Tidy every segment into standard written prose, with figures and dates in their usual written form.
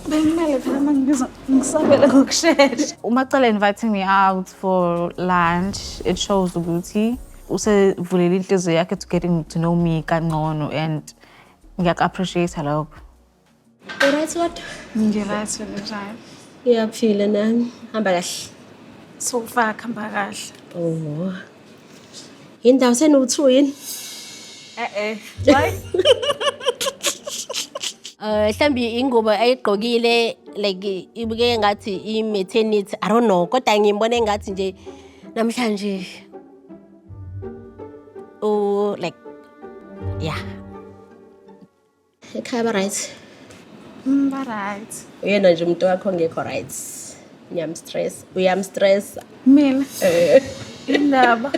Bengimele phela uma ngibiza ngisabele ngokushesha. UMacele inviting me out for lunch, it shows ukuthi usevulele inhliziyo yakhe to getting to know me kangcono and ngiyaku-appreciate lokho. Alright kodwa. Ngi-right wena njani? Ngiyaphila nami. Hamba kahle. So far kuhamba kahle. Oh. Indawo senowu-2 yini? Eh eh. Why? Mhlambi ingubo ayigqokile like ibukeke ngathi i-maternity, I don't know, kodwa ngimbone ngathi nje namhlanje oh like yeah. Ekhaya ba right. Ba right. Uyena nje umuntu wakho ongekho right. Ngiyamstress, uyamstress. Mina. Indaba.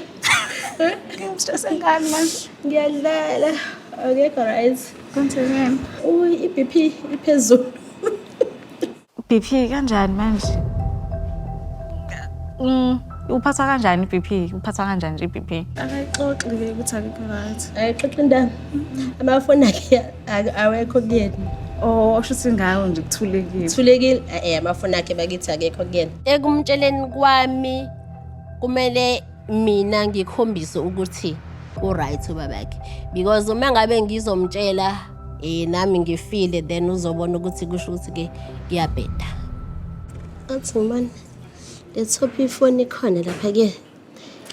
Ngimstress ngani manje? Ngiyadlala. Akekho right. Kwenzekeni? Uy, i-BP iphezulu. BP kanjani manje? Uphatha kanjani i-BP? Uphatha kanjani nje i-BP? Akayixoxi ke ukuthi akekho right. Ayixoxa indaba. Amafoni akhe awekho kuyena. Oh, osho ukuthi ngawo nje kuthulekile. Thulekile, eh amafoni akhe bakithi akekho kuyena. Ekumtsheleni kwami kumele mina ngikhombise ukuthi u-right ubabakhe because uma ngabe ngizomtshela nami ngifile then uzobona ukuthi kusho ukuthi ke kuyabheda. Athi ngibona let's hope ifoni ikhona lapha ke.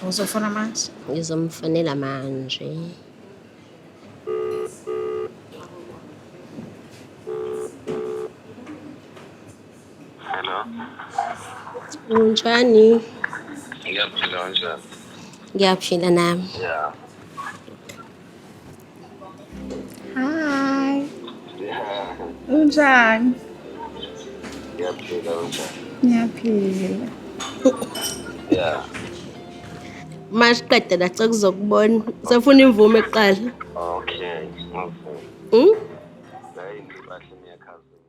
Uzofona manje? Ngizomfonela manje. Hello. Unjani? Ngiyaphila kanjani? Ngiyaphila nami. Yeah. Hi. Yeah. Unjani? Ngiyaphila kanjani? Ngiyaphila. Yeah. Masiqeda la cela kuzokubona. Safuna imvume kuqala. Okay. Okay. Hmm? Hayi ngibahle niyakhazima.